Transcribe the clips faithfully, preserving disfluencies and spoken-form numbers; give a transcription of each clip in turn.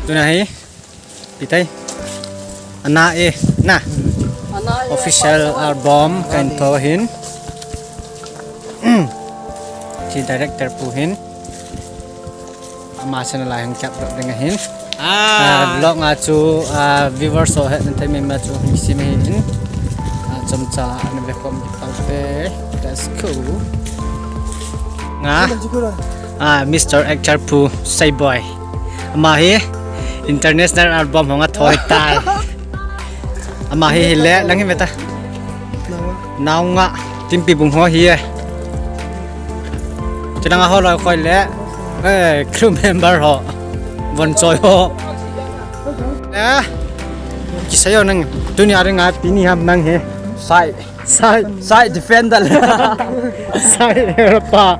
Tuna hi, ipi tai. Ana e, na. Ana e, official album kahin tho hin. Hiche director pu hin. Ama channel a hin kiupload ding ahin. Ah. Ah, vlog a chu, ah, viewers ho hetna thei mai ma chu hin sim ahin. Ah, chomcha ana ve khom kit taute. Let's go. Nga. Ah, Mister Actor Pu Seiboy. Ama hi international album hung a thoi tai. Ama hi hile, lang hi meta. Naunga, Timpi bung ho hi e. Chulanga ho loi khoi le, eh, crew member ho. Von choi ho. Eh, kisei o nang, tunia dinga ipi ni ham nang hi. Sai. Sai. Sai defender. Sai pa.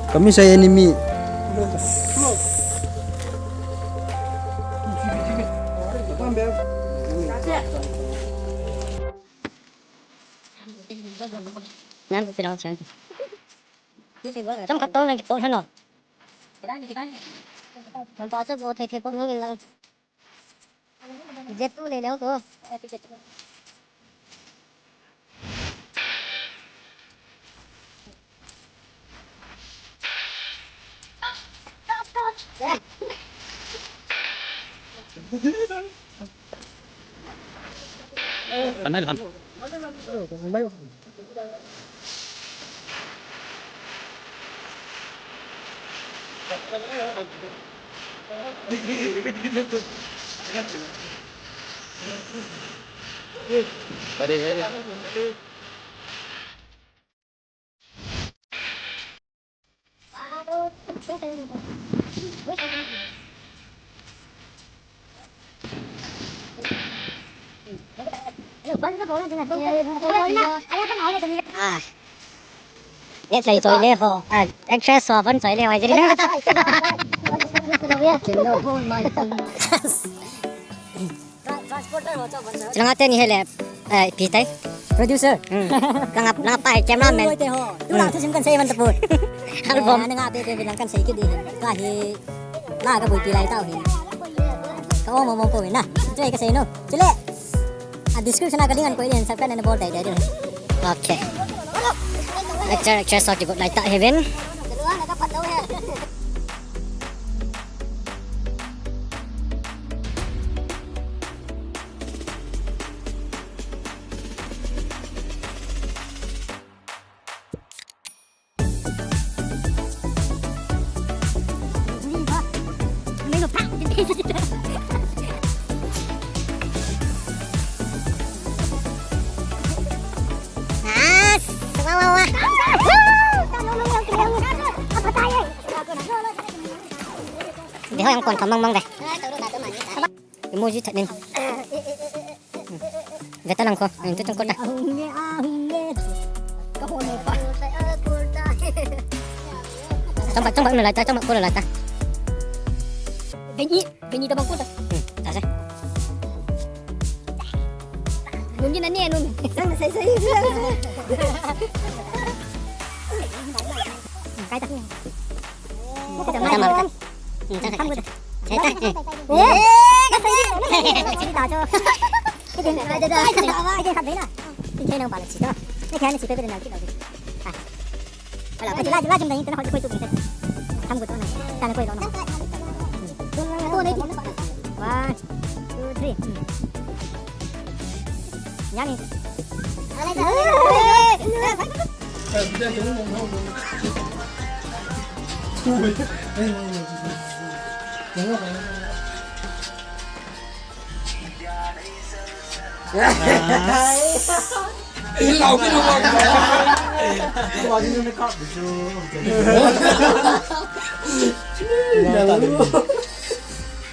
Kami sai enemy. Nan si rong chen. Tam khat tong na ki po than no. Tam pa se bo thei thei po no lang. Jet tu le leo ko. Anai han. Ah. Neh sei choi le ho. Ah, actress ho von choi le ho. Jeri na. Chulanga teni hi le, eh, ipi tai. Producer. Hmm. Langa, langa pa cameraman. Oi, te ho. Tu la, hmm, thu sim kan sei man ta pu. Album. Eh, ana nga pe pe lang kan sei kit di. Ka hi. La ka bui pi lai tau hi. Ka ong mo mo po na. Chule ka sei no. Chule. A description a ka link an koi din, subscribe na bol dai dai din. Okay. Actor, actress ho kigot lai ta hi ven. Emoji that nin. Ve ta lang ko, ang tu tang ko ta. Ahung e, ahung e. Ka ho no pa. Tang ba, tang ba, na lai ta, tang ba, ko na lai ta. Veni, veni ta bang ko ta. Hmm, ta sa. Nun din ani nun. Sang na sai sai. Kai ta. Kai ta mal. Hmm, ta sa. Kai ta. Eh, ka sai. Chi ta cho. Itin, ah, da, da, da, da, itin khat veina. Itin khen nang pala chi to. Ni khen ni chi pe pe na ki lo. Ah. Ala, la, la, jum da, itin hoi koi tu. Tham gu to na. Tan koi lo na. One, two, three. Hmm. Yani. Ala, ala, ala. 哎，你在什么地方？ Ilau kina wa. Lalu.